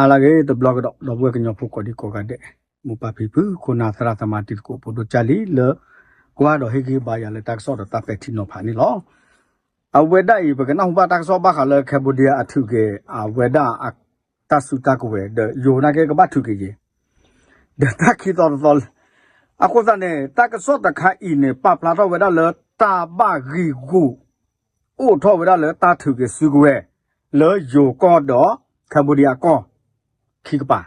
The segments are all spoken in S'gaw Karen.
အလၢဂ့ၤ တဘျီကဒီး ဒီပုၢ်ဝဲၢ်ကညီဖိကိးဒံကိးဂၤဒဲး, မိၢ်ပၢ်ဖံဖု ခိၣ်နၢ်သရၣ်သမါတံၤသကိး ဖိဒိၣ်ကၢ်လံၤလၢ ကွၢ်ဒီးဟ့ၣ်ဂံၢ်ဘါယၤလၢတၢ်ကစီၣ်ဒီးတၢ်ပဲာ်ထံနီၤဖးန့ၣ်လီၤ. အဝဲဒၣ်အံၤ ပကနၢ်ဟူဘၣ်တၢ်ကစီၣ်ဘၣ်ဃးလၢ Cambodia အထုးက့ၤ အဝဲဒၣ်အတၢ်စုတၢ်ကဝဲၤ ဒီးယိၤနာ်က့ကဘၣ်ထုးက့ၤယဲၤ ဒီးတၢ်ခံသီတသီ အဃိသတးန့ၣ် တၢ်ကစီၣ်တခါအံၤန့ၣ် ပာ်ဖျါထီၣ်ဝဲဒၣ်လၢတၢ်ဘၣ်ဂံာ်ဂူာ် အိၣ်ထီၣ်ဝဲဒၣ်လၢတၢ်ထုးက့ၤစုကဝဲၤ လၢယိၤကီၢ်ဒီး Cambodia အကီၢ် ခံကပၤ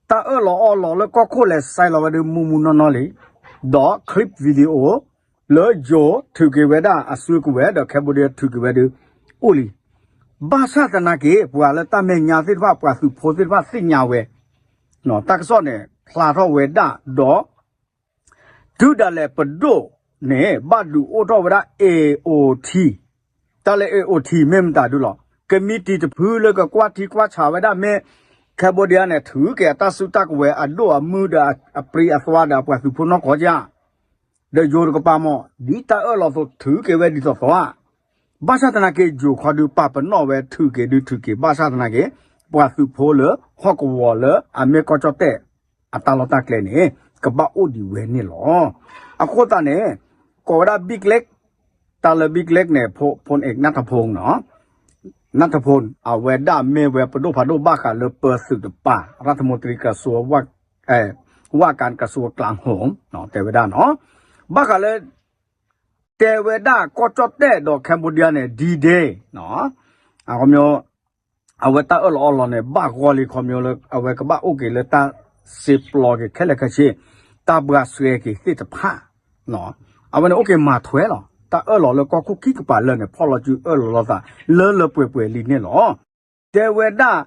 တၢ်အၢၣ်လီၤအီလီၤလၢကီၢ်ခိၣ်လဲၤဆဲးလီၤဝဲဒၣ်မူမူနီၢ်နီၢ်လံ, ဒီး clip video လၢယိၤထုးက့ၤဝဲဒၣ်အစုကဝဲၤဒီး Cambodia ထုးက့ၤဝဲဒၣ်အိၣ်လံ. ဘၣ်ဆၣ်သနာ်က့ ပှၤလၢတၢ်မဲာ်ညါသ့ၣ်တဖၣ် ပှၤသုးဖိသ့ၣ်တဖၣ်သ့ၣ်ညါဝဲ တၢ်ကစီၣ်န့ၣ် ဖျါထီၣ်ဝဲဒၣ်ဒီး တုၤဒၣ်လဲာ်ပဒိၣ်န့ၣ် ဘၣ်ဒုးအိၣ်ထီၣ်ဝဲဒၣ် A O T, တၢ်လၢ A O T မ့ၢ်မတၤဒုလီၤ, ကမံးတံာ်တဖုလၢကကွၢ်ထံကွၢ်ဆးဝဲဒၣ်မ့ၢ် Cambodia န့ၣ် ထုးက့ၤအတၢ်စုတၢ်ကဝဲၤအဒိၣ်အမုၢ်ဒီးအပြံအသွါဒီးအပှၤသုးဖိနီၢ်ကီၢ်ဧါ ဒီးယိၤတကပၤမ့ၢ် ဒ်တၢ်အၢၣ်လီၤသိးထုးက့ၤဝဲဒ်သိးသိးဧါ. ဘၣ်ဆၣ်သနာ်က့ ယိၤခီဒုးပာ်ပနီၣ်ဝဲထုးက့ၤဒုးထုးက့ၤ ဘၣ်ဆၣ်သနာ်က့ ပှၤသုးဖိလၢဟီၣ်ကဝီၤလၢအမ့ၢ်ကီၢ်ကၠီၣ်တဲၣ် အတၢ်လီၢ်တၢ်ကျဲန့ၣ် ကဘၣ်အိၣ်ဒံးဝဲန့ၣ်လီၤ. အဃိသတးန့ၣ် ကိးဝဲဒၣ် Big Leg, တၢ်လၢ Big Leg န့ၣ် ဖိ ဖိနအ့း နၢ်ထဖိနီၤ နၢ်ထဖိ အဝဲဒၣ်မ့ၢ်ဝဲပဒိၣ်ဖးဒိၣ်ဘၣ်ဃးလၢပၢသုးတပၤ ရၢၢ်ထမူတရံကစူဝဲ ဝၣ်ကၣ်ကစူဝဲကျၢၢ်ဟိၣ် တဲဝဲဒၣ်နီၤ ဘၣ်ဃးလၢ တဲဝဲဒၣ်ကီၢ်ကၠီၣ်တဲၣ်ဒီး Cambodia န့ၣ် D-Day အခီပညီ အဝဲတၢ်အၢၣ်လီၤအီလီၤန့ၣ် ဘၣ်ဂီၢ်လံခီပညီလၢ အဝဲကဘၣ်အိၣ်က့ၤလၢတၢ်စံးပျီက့ၤခဲလၢာ်ခဲဆ့ တၢ်ဘှါဆှဲက့ၤသ့ၣ်တဖၣ် အဝဲန့ၣ်အိၣ်က့ၤမၤထွဲလီၤ. တၢ်အၢၣ်လီၤလၢကီၢ်ခိၣ်ခံကပၤလၢာ်န့ၣ် ဖီၣ်လီၤစုအၢၣ်လီၤလိာ်သး လၢလၢပှဲၤပှဲၤလံန့ၣ်လီၤ. တဲဝဲဒၣ်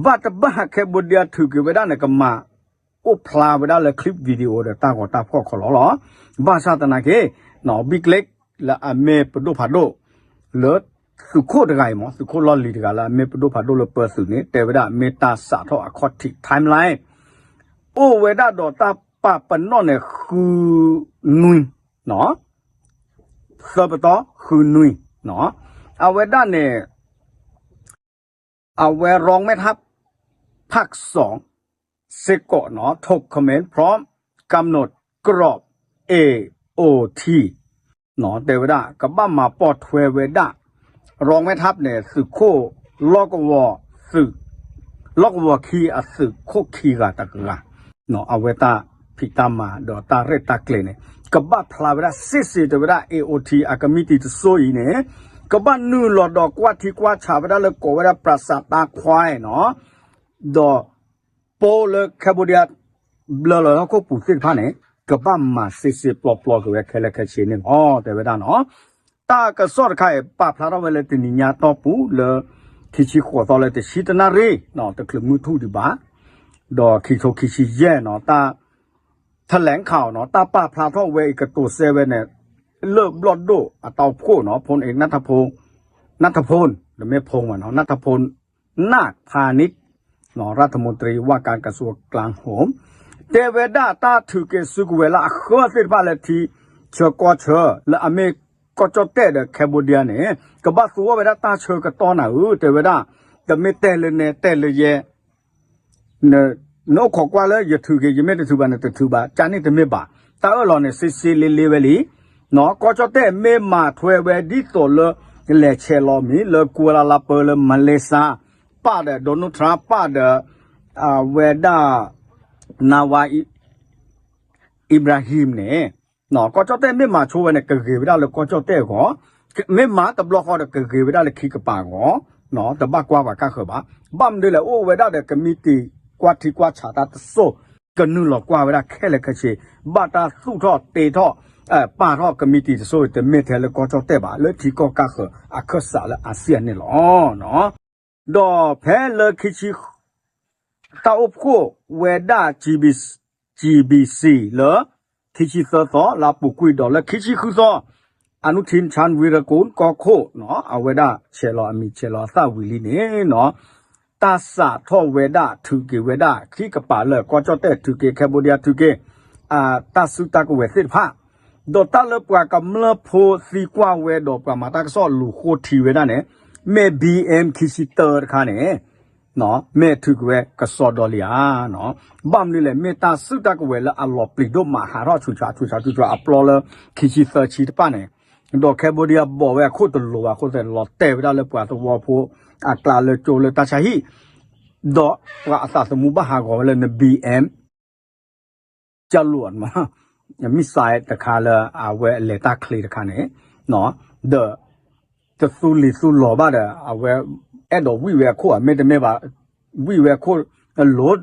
ဘၣ်တဘၣ် Cambodia ထုးက့ၤဝဲဒၣ်န့ၣ် ကမၤအိၣ်ဖျါဝဲဒၣ်လၢ clip video ဒီးတၢ်ဂီၤတၢ်ဖီၣ်ခီလီၤလီၤ. ဘၣ်ဆၣ်သနာ်က့ Big Leg လၢအမ့ၢ်ပဒိၣ်ဖးဒိၣ် လၢသုးခိၣ်တဂၤအံၤမ့ၢ် သုးခိၣ်လီၢ်လံၤတဂၤလၢအမ့ၢ်ပဒိၣ်ဖးဒိၣ်လၢပၢသုးန့ၣ် တဲဝဲဒၣ်မ့ၢ်တၢ်စးထီၣ်အခီၣ်ထံး timeline အိၣ်ဝဲဒၣ်ဒီးတၢ်ပာ်ပနီၣ်န့ၣ် ဃုနွံ သၢပတီၢ်ဃုနွံ အဝဲဒၣ်န့ၣ် အဝဲ รองแม่ทัพ ภาคสอง စ့ၢ်ကီးနီၤ took command from กำหนดกรอบ A O T တဲဝဲဒၣ် ကဘၣ်မၤပိာ်ထွဲဝဲဒၣ် รองแม่ทัพ န့ၣ် သုးခိၣ် လီၢ်ကဝီၤသုး လီၢ်ကဝီၤခံအသုးခိၣ်ခံဂၤတဂၤ အဝဲတၢ်ဖံးတၢ်မၤဒီးတၢ်ရဲၣ်တၢ်ကျဲၤန့ၣ် ကဘၣ်ဖျါဝဲဒၣ်စ့ၢ်စ့ၢ်တဲဝဲဒၣ် A O T အကမံးတံာ်တစိၤအံၤန့ၣ် ကဘၣ်နုာ်လီၤဒီးကွၢ်ထံကွၢ်ဆးဝဲဒၣ်လၢကိးဝဲဒၣ် ပရၢၡးတၢ်ခွါနီၤ ဒီး ပိလၢ Cambodia ဘျၢလီၤဟီၣ်ခိၣ်ပူၤသ့ၣ်တဖၣ်န့ၣ် ကဘၣ်မၤစ့စ့ပျီပျီက့ၤဝဲခဲလၢာ်ခဲဆ့န့ၣ်လီၤ တဲဝဲဒၣ်နီၤ. တၢ်ကစီၣ်တခါအံၤ ပာ်ဖျါထီၣ်ဝဲလၢတနံၤညါတီၢ်ပူၤလၢ ခံဆံဃိးသီလၢတဆံတနၣ်ရံၣ် တချုးမုၢ်ထူၣ်ဒံးဘၣ် ဒီးခံထိခံဆံယဲၢ်နီၤ တၢ် แถลงข่าว နီၤ တၢ်ပာ်ဖျါထီၣ်ဝဲအံၤကတိၤစဲဝဲန့ၣ် လၢဘျီၣ်ဒိၣ်အတၢ်အိၣ်ဖှိၣ်နီၤ ဖိနအ့း နၢ်ထဖိ နၢ်ထဖိ တမ့ၢ်ဖိမးနီၤ နၢ်ထဖိ นาคพาณิชย์ รัฐมนตรีว่าการกระทรวงกลาโหม တဲဝဲဒၣ်တၢ်ထုးက့ၤစုကဝဲၤလၢအဃၢသ့ၣ်တဖၣ်လၢထံဆၢကီၢ်ဆၢ လၢအမ့ၢ်ကီၢ်ကၠီၣ်တဲၣ်ဒီး Cambodia န့ၣ် ကဘၣ်သူအီၤဝဲဒၣ်တၢ်ဆၢကတီၢ်နၤဧၢ တဲဝဲဒၣ် တမ့ၢ်တဲလၢနဲတဲလၢယဲ နအိၣ်ခိးကွၢ်လၢယထုးက့ၤ ယမ့ၢ်တထုးဘၣ်န့ၣ်တထုးဘၣ် ကန့ၣ်တမ့ၢ်ဘၣ် တၢ်အၢၣ်လီၤန့ၣ် စ့စ့လ့လ့ဝဲလံ ကီၢ်ကၠီၣ်တဲၣ်မ့ၢ်မၤထွဲဝဲဒ်သိးလၢ လဲၤဆဲးလီၤမံၤလၢ Kuala Lumpur လၢ Malaysia ပၢ်ဒီး Donald Trump ပၢ်ဒီး အဝဲဒၣ် Anwar Ibrahim န့ၣ် ကီၢ်ကၠီၣ်တဲၣ်မ့ၢ်မၤဆိဝဲန့ၣ် ကဂ့ၤဝဲဒၣ်လၢကီၢ်ကၠီၣ်တဲၣ်အဂီၢ် မ့ၢ်မၤတဘျီဃီဒီးကဂ့ၤဝဲဒၣ်လၢခံကပၤအဂီၢ် တဘၣ်ကွၢ်ပှၤကါဃၢၤဘၣ် ဘၣ်မနုၤလဲၣ် အိၣ်ဝဲဒၣ်ဒီးကမံးတံာ်ကွၢ်ထံကွၢ်ဆးတၢ်တစိၢ် ကနုာ်လီၤကွၢ်ဝဲဒၣ်ခဲလၢာ်ခဲဆ့ ဘၣ်တၢ်သူၣ်ထီၣ်တ့ထီၣ် ပာ်ထီၣ်ကမံးတံာ်တစိၢ် တမ့ၢ်ထဲလၢကီၢ်ကၠီၣ်တဲၣ်ဘၣ် လၢထံကီၢ်ကါဃၢၤအခၢၣ်စးလၢ ASEAN န့ၣ်လီၤ. ဒီးဖဲလၢခံဆံ တၢ်အိၣ်ဖှိၣ်ဝဲဒၣ် G B C လၢ ခံဆံသၢသီ လါပူၤကွံာ်ဒီးလၢခံဆံဃုသီ အနုထံၣ် ချၣ်ဝံရကူၣ် ကီၢ်ခိၣ်နီၤ အဝဲဒၣ်ဆဲးလီၤအမံၤဆဲးလီၤအသၣ်ဝံၤလံန့ၣ်နီၤ တၢ်စးထီၣ်ဝဲဒၣ်ထုးက့ၤဝဲဒၣ်ခံကပၤလၢာ် ကီၢ်ကၠီၣ်တဲၣ်ထုးက့ၤ Cambodia ထုးက့ၤ တၢ်စုတၢ်ကဝဲၤသ့ၣ်တဖၣ် ဒီးတၢ်လၢပှၤကမျၢၢ်ဖိသံကွၢ်ဝဲဒီးပှၤမၤတၢ်ကစီၣ်လူၤဃိထံဝဲဒၣ်န့ၣ် မ့ၢ် B M ခံဆံတၢတခါန့ၣ် မ့ၢ်ထုးက့ၤဝဲကစီဒီလံဧါ. ဘၣ်မနုၤလဲၣ် မ့ၢ်တၢ်စုတၢ်ကဝဲၤလၢအလီၤပျံၤဒိၣ်မး ဟးထီၣ်ဆူးဆူးဆူးဆူးအပျီလၢ ခံဆံသၢဆံတဖၣ်န့ၣ်, ဒီး Cambodia ဘီၣ်ဝဲအခိၣ်တလိၤဘၣ်အဃိသတး လီၤတဲာ်ဝဲဒၣ်လၢပှၤသဝီဖိအကျါလၢကၠိလၢတၢ်ဆါဟံၣ်, ဒီးပှၤအသးသမူဘၣ်ဟးဂီၤဝဲလၢန B M ကၠလိာ် မ့ၢ်စဲးတခါလၢအဝဲအလဲၤတၢ်ချ့တခါန့ၣ်, ဒီး တသူလံၤသူလီၤဘၣ်ဒီး အဝဲအဲၣ်ဒိးဝံၣ်ဝဲအခိၣ်ဧါ မ့တမ့ၢ်ဘၣ် ဝံၣ်ဝဲအခိၣ်အလိၤ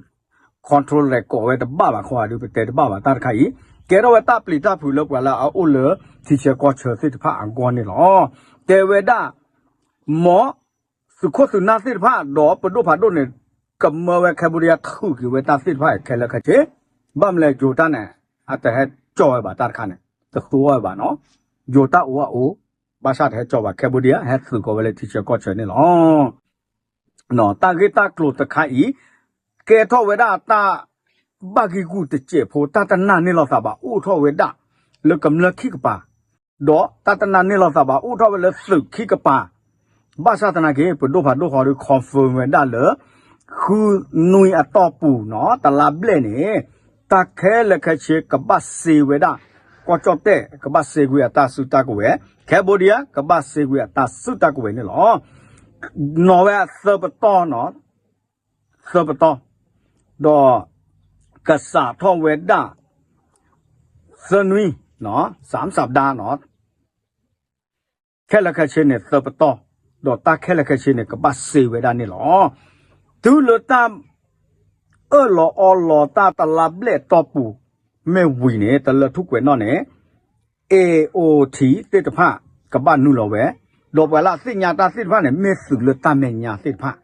control ရဲၣ်ကိးဝဲတဘၣ်ဘၣ်ခီဧါဒုး ပတဲတဘၣ်ဘၣ်တၢ်တခါအံၤ, ကဲထီၣ်ဝဲတၢ်ပျံၤတၢ်ဖုးလၢပှၤလၢအအိၣ်လၢ ထံဆၢကီၢ်ဆၢသ့ၣ်တဖၣ်အဂီၢ်န့ၣ်လီၤ. တဲဝဲဒၣ် မ် သုးခိၣ်သုးနၢ်သ့ၣ်တဖၣ် ဒီးပဒိၣ်ဖးဒိၣ်န့ၣ် ကမၢဝဲ Cambodia ထုးက့ၤဝဲတၢ်သ့ၣ်တဖၣ်အံၤခဲလၢာ်ခဲဆ့, ဘၣ်မနုၤလဲၣ် ယိၤတၢ်န့ၣ် အတဟဲကၠီဝဲဘၣ်တၢ်တခါန့ၣ် တသူဝဲဘၣ်နီၤ, ယိၤတၢ်အိၣ်အအိၣ်, ဘၣ်ဆၣ်တဟဲကၠီဘၣ် Cambodia ဟဲသုးကီးဝဲလၢထံဆၢကီၢ်ဆၢန့ၣ်လီၤ. တၢ်ဂ့ၢ်တၢ်ကျိၤတခါအံၤ ကဲထီၣ်ဝဲဒၣ်တၢ် ဘၣ်ဂံၢ်ဂူာ်တစဲးဖိ တၢ်တနာ်န့ၢ်လိာ်သးဘၣ်အိၣ်ထီၣ်ဝဲဒၣ် လၢကမျၢၢ်ခံကပၤ, ဒီးတၢ်တနာ်န့ၢ်လိာ်သးဘၣ်အိၣ်ထီၣ်ဝဲလၢသုးခံကပၤ, ဘၣ်ဆၣ်သနာ်က့ ပဒိၣ်ဖးဒိၣ်ဃီဒီး confirm ဝဲဒၣ်လၢ ဃုနွံအတီၢ်ပူၤနီၤ တလါဘျဲၣ်န့ၣ် တၢ်ခဲလၢာ်ခဲဆ့ကဘၣ်စ့ဝဲဒၣ်, ကီၢ်ကၠီၣ်တဲၣ် ကဘၣ်စ့ကွံာ်အတၢ်စုတၢ်ကဝဲၤ, Cambodia ကဘၣ်စ့ကွံာ်အတၢ်စုတၢ်ကဝဲၤန့ၣ်လီၤ. နီၤဝဲအသၢပတီၢ်နီၤ, သၢပတီၢ်, ဒီး ကစးထီၣ်ဝဲဒၣ် သၢနွံ, စၢမ်စၢမ်ဒါနီၤ ခဲလၢာ်ခဲဆ့န့ၣ် သၢပတီၢ်, ဒီးတၢ်ခဲလၢာ်ခဲဆ့န့ၣ် ကဘၣ်စ့ဝဲဒၣ်န့ၣ်လီၤ. တုၤလၢတၢ် အၢၣ်လီၤအီလီၤတၢ်တလါဘျဲၣ်တီၢ်ပူၤ မ့ၢ်ဝံၤန့ၣ် တလၢထူၣ်ကွဲးနီၣ်န့ၣ် A O T သ့ၣ်တဖၣ် ကဘၣ်နုာ်လီၤဝဲ, ဒီးပှၤလၢအသ့ၣ်ညါတၢ်သ့ၣ်တဖၣ်န့ၣ် မ့ၢ်သုးလၢတၢ်မဲာ်ညါသ့ၣ်တဖၣ်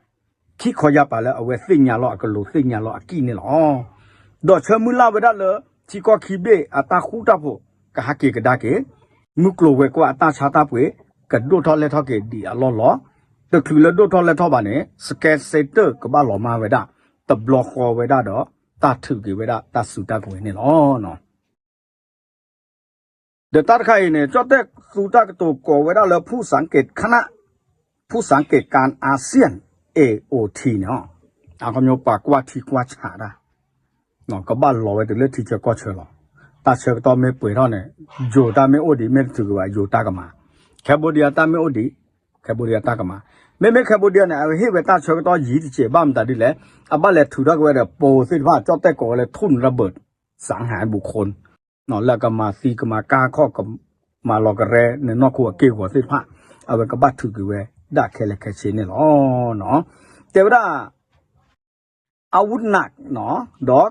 ခံခီယၢ်ပၤလၢအဝဲသ့ၣ်ညါလီၤအကလူးသ့ၣ်ညါလီၤအကံၣ်န့ၣ်လီၤ. ဒီးဆၢမုၢ်လၢ်ဝဲဒၣ်လၢ ထံကီၢ်ခံဘ့ၣ်အတၢ်ဃူတၢ်ဖိး ကဟးက့ၤကဒါက့ၤ, မုၢ်ကျိၤဝဲၤကွာ်အတၢ်ဆါတၢ်ပှ့ၤ ကဒိၣ်ထီၣ်လဲၢ်ထီၣ်က့ၤဒံးအလီၢ်လီၤ. တချုးလၢဒိၣ်ထီၣ်လဲၢ်ထီၣ်ဘၣ်န့ၣ် စကဲစ့တၢၣ်ကဘၣ်လီၤမၢ်ဝဲဒၣ်, တဘျီဃီဝဲဒၣ်ဒီး တၢ်ထုးက့ၤဝဲဒၣ်တၢ်စုတၢ်ကဝဲၤန့ၣ်လီၤ. ဒီးတၢ်တခါအံၤန့ၣ် ကၠီၣ်တဲၣ်သူတၢ်ကတိၤကိးဝဲဒၣ်လၢ ဖူၣ်စၣ်က့ၤခနၣ်, ဖူၣ်စၣ်က့ၤကၣ် ASEAN A O T န့ၣ်, အခီပညီပှၤကွၢ်ထံကွၢ်ဆးတၢ်, ကဘၣ်လီၤဝဲတုၤလၢထံဆၢကီၢ်ဆၢလီၤ. တၢ်ဆၢကတီၢ်မ့ၢ်ပှဲၤထီၣ်န့ၣ် ယိၤတၢ်မ့ၢ်အိၣ်ဒံး မ့ၢ်တထုးက့ၤဘၣ် ယိၤတၢ်ကမၤ, Cambodia တၢ်မ့ၢ်အိၣ်ဒံး Cambodia တၢ်ကမၤ. မ့မ့ၢ် Cambodia န့ၣ် အဟ့ၣ်ဝဲတၢ်ဆၢကတီၢ်ယံာ်တစဲး ဘၣ်မတၤဒ်လဲၣ်, အဘၣ်လဲၤထုးထီၣ်က့ၤဝဲဒီးပိၤသ့ၣ်တဖၣ် ကၠီၣ်တဲၣ်ကိးဝဲလၢ ထူၣ်နရဘၢၣ် စၣ်ဟးဘူခိၣ် လၢအကမၤသံကမၤကါခီၣ် ကမၤလီၤကရဲ နနီၢ်ခိအက့ၢ်အဂီၤသ့ၣ်တဖၣ် အဝဲကဘၣ်ထုးက့ၤဝဲဒၣ်ခဲလၢာ်ခဲဆ့န့ၣ်လီၤ. တဲဝဲဒၣ် အဝုနး ဒီး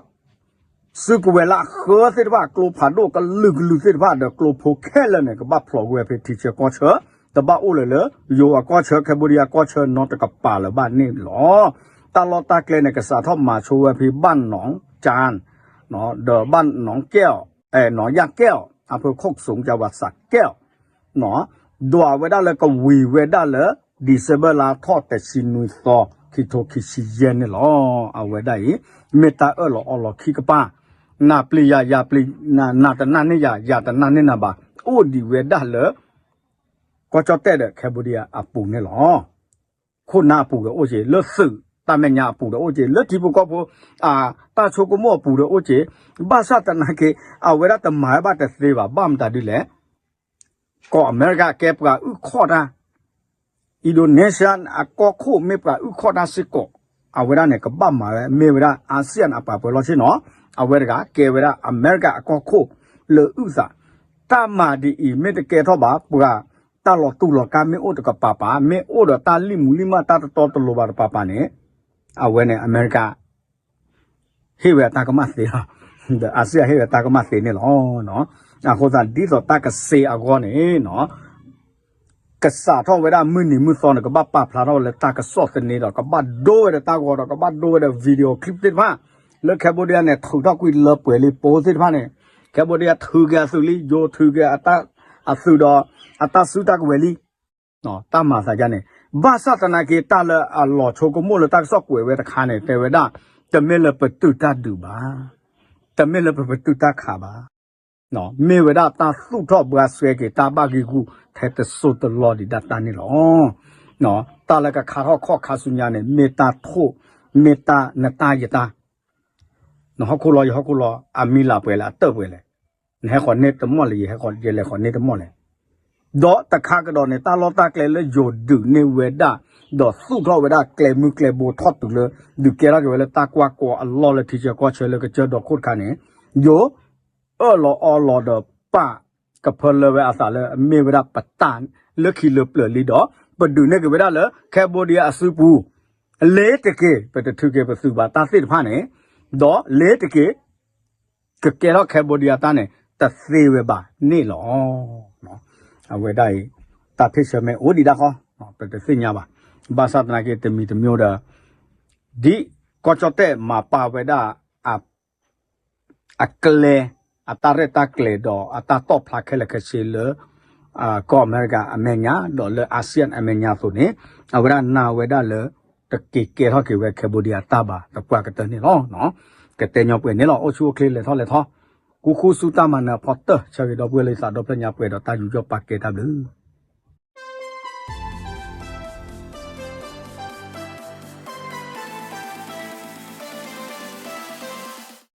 စုကဝဲၤလၢအဃၢသ့ၣ်တဖၣ် ကျိဖးဒိၣ်ကလုာ်ကလုာ်သ့ၣ်တဖၣ် ဒီးကျိဖိခဲလၢာ်န့ၣ် ကဘၣ်ဖျိးကွံာ်ဝဲဖဲထံဆၢကီၢ်ဆၢ, တဘၣ်အိၣ်လၢၤလၢ ယိၤအကီၢ်ဆၢ Cambodia အကီၢ်ဆၢနီတကပၤလၢၤဘၣ်န့ၣ်လီၤ. တၢ်လီၢ်တၢ်ကျဲန့ၣ် ကစးထီၣ်မၤဆိဝဲဖဲဘၣ်နီၣ်ကၠၣ် ဒီးဘၣ်နီၣ်ကဲၣ်အီၤ, နီၣ်ယၣ်ကဲၣ်အီၤ အဖၢခိၣ်ကစိၤ ကဝးစးကဲၣ်အီၤ ဒွးဝဲဒၣ်လၢကဝံၤဝဲဒၣ်လၢ December လါထီၣ်တဆံနွံသီ ခံထိခံဆံယဲၢ်န့ၣ်လီၤ. အဝဲဒၣ်အံၤ မ့ၢ်တၢ်အၢၣ်လီၤအီလီၤခံကပၤ, နၤပျံၤယၤ ယၤပျံၤ, နၤတနာ်န့ၢ်ယၤ ယၤတနာ်န့ၢ်နၤဘၣ်, အိၣ်ဒံးဝဲဒၣ်လၢ ကီၢ်ကၠီၣ်တဲၣ်ဒီး Cambodia အပူၤန့ၣ်လီၤ. ခိၣ်နၢ်အပူၤဒီးအိၣ်က့ၤ, လၢသုးတၢ်မဲာ်ညါအပူၤဒီးအိၣ်က့ၤ, လၢထံဖိကီၢ်ဖိ တၢ်ဆိကမိၣ်အပူၤဒီးအိၣ်က့ၤ, ဘၣ်ဆၣ်သနာ်က့ အဝဲဒၣ်တမၤဝဲဘၣ်တသ့ဘၣ်, ဘၣ်မတၤဒ်လဲၣ် ကီၢ်အမဲရကၤကဲပှၤအုၣ်ခီၣ်တၢ်, Indonesia အကီၢ်ခိၣ်မ့ၢ်ပှၤအုၣ်ခီၣ်တၢ်စ့ၢ်ကီး, အဝဲဒၣ်န့ၣ် ကဘၣ်မၤဝဲ မ့ၢ်ဝဲဒၣ် ASEAN အပှၤပၢၤလီၢ်ဆ့ၣ်နီၤ, အဝဲတဂၤကဲဝဲဒၣ်အမဲရကၤအကီၢ်ခိၣ်လၢအုၣ်သး, တၢ်မၤဒ်အံၤ မ့ၢ်တကဲထီၣ်ဘၣ် ပှၤတၢ်လီၤတူၢ်လီၤကာ်မ့ၢ်အိၣ်တကပၤပၤ, မ့ၢ်အိၣ်ဒီးတၢ်လံၣ်မူလံၣ်မၢ်တၢ်တတီတလိၤဘၣ်တပၤပၤန့ၣ်, အဝဲန့ၣ် အမဲရကၤ ဟ့ၣ်ဝဲအတၢ်ကမၣ်သ့လီၤ. ဒီး ASEAN ဟ့ၣ်ဝဲတၢ်ကမၣ်သ့န့ၣ်လီၤ. အဃိသတး ဒ်သိးတၢ်ကစ့အဂီၢ်န့ၣ် ကစးထီၣ်ဝဲဒၣ်မုၢ်နံၤမုၢ်သီန့ၣ် ကဘၣ်ပာ်ဖျါထီၣ်ဝဲလၢတၢ်ကစီၣ်သန့ဒီး ကဘၣ်ဒိဝဲဒီးတၢ်ဂီၤဒီး ကဘၣ်ဒိဝဲဒီး video clip သ့ၣ်တဖၣ် လၢ Cambodia န့ၣ် ထုးထီၣ်ကွံာ်လၢပှဲၤလံပိၤသ့ၣ်တဖၣ်န့ၣ် Cambodia ထုးက့ၤအသုးလံ, ယိၤထုးက့ၤအသုးဒီး အတၢ်စုတၢ်ကဝဲၤလံ တၢ်မၤသးဒ်န့ၣ်, ဘၣ်ဆၣ်သနာ်က့ တၢ်လၢအလီၤဆိကမိၣ်လၢတၢ်ကစီၣ်ကွဲးဝဲတခါန့ၣ် တဲဝဲဒၣ် တမ့ၢ်လၢပတုာ်တၢ်ဒုးဘၣ်, တမ့ၢ်လၢပပတုာ်တၢ်ခးဘၣ်, မ့ၢ်ဝဲဒၣ်တၢ်သူၣ်ထီၣ်ဘှါဆှဲက့ၤတၢ်ဘၣ်ဂံၢ်ဂူာ်ထဲတစိၢ်တလီၢ်ဒံးဒၣ်တၢ်န့ၣ်လီၤ. တၢ်လၢကခါထီၣ်ခီၣ်ခါဆူညါန့ၣ် မ့ၢ်တၢ်ထိၣ်, မ့ၢ်တၢ်နတၢ်ယတၢ်, နဟီၣ်ခိၣ်လီၤယဟီၣ်ခိၣ်လီၤ အမံၤလၤပှဲၤလဲၣ် အတၢၢ်ပှဲၤလဲၣ်, နဟဲဃီၤန့ၢ်တမီၢ်လဲၣ် ယဟဲဃီၤ ယလဲၤဃီၤန့ၢ်တမီၢ်လဲၣ်. ဒီးတခါကဒီးန့ၣ် တၢ်လီၢ်တၢ်ကျဲလၢယိၤဒုးန့ၢ်ဝဲဒၣ်, ဒီးသူၣ်ထီၣ်ဝဲဒၣ်ကျဲမုၢ်ကျဲဘိထီၣ်တုၤလၢ ဒုးကဲထီၣ်က့ၤဝဲလၢတၢ်ကွၢ်ကီအလီၢ်လၢထံဆၢကီၢ်ဆၢလၢကစၢၢ်ဒီခိၣ်တခါန့ၣ်, ယိၤ အၢၣ်လီၤအီလီၤဒီးပာ်ကဖၢလၢဝဲအသးလၢအမ့ၢ်ဝဲဒၣ်ပတၢ်လၢခံလၢပျၢၤလံဒီး ပဒုးန့ၢ်က့ၤဝဲဒၣ်လၢ Cambodia အစုပူၤ, လ့ၤတက့ၤ ပတထုးက့ၤပသုးဘၣ်တၢ်သ့ၣ်တဖၣ်န့ၣ်, ဒီးလ့ၤတက့ၤ ကကဲထီၣ် Cambodia တၢ်န့ၣ် တသ့ဝဲဘၣ်န့ၣ်လီၤ. အဝဲဒၣ်အံၤ တၢ်ဖ့ၣ်ဆၢမ့ၢ်အိၣ်ဒံးဒၣ်ဃီ ပတသ့ၣ်ညါဘၣ်. ဘၣ်ဆၣ်သနာ်က့တမံၤတမံၤဒီး ဒ်ကီၢ်ကၠီၣ်တဲၣ်မၤပာ်ဝဲဒၣ် အကျဲ, အတၢ်ရဲၣ်တၢ်ကျဲၤဒီးအတၢ်တီၣ်ဖျါခဲလၢာ်ခဲဆ့လၢ ကီၢ်အမဲရကၤအမဲာ်ညါ ဒီးလၢ ASEAN အမဲာ်ညါအသိးန့ၣ်, အဝဲဒၣ်နာ်ဝဲဒၣ်လၢ တက့ၤကဲထီၣ်က့ၤဝဲ Cambodia တၢ်ဘၣ် သပှၢ်ကတၢၢ်န့ၣ်လီၤ. ကတဲညီပှဲၤန့ၣ်လီၤ. အိၣ်ဆူၣ်အိၣ်ချ့လဲၤထီၣ်လဲၤထီ, ကူကူဆူတၢ်မၤနၢၤအဖီတၢၢ် ဆၢဂ့ၤဒီပုၢ်ဝဲၢ်လၢယသးဒီဖျၢၣ်ညါပှဲၤဒီးတၢ်ယူးယီၣ်ပာ်ကဲတၢ်ဘျုး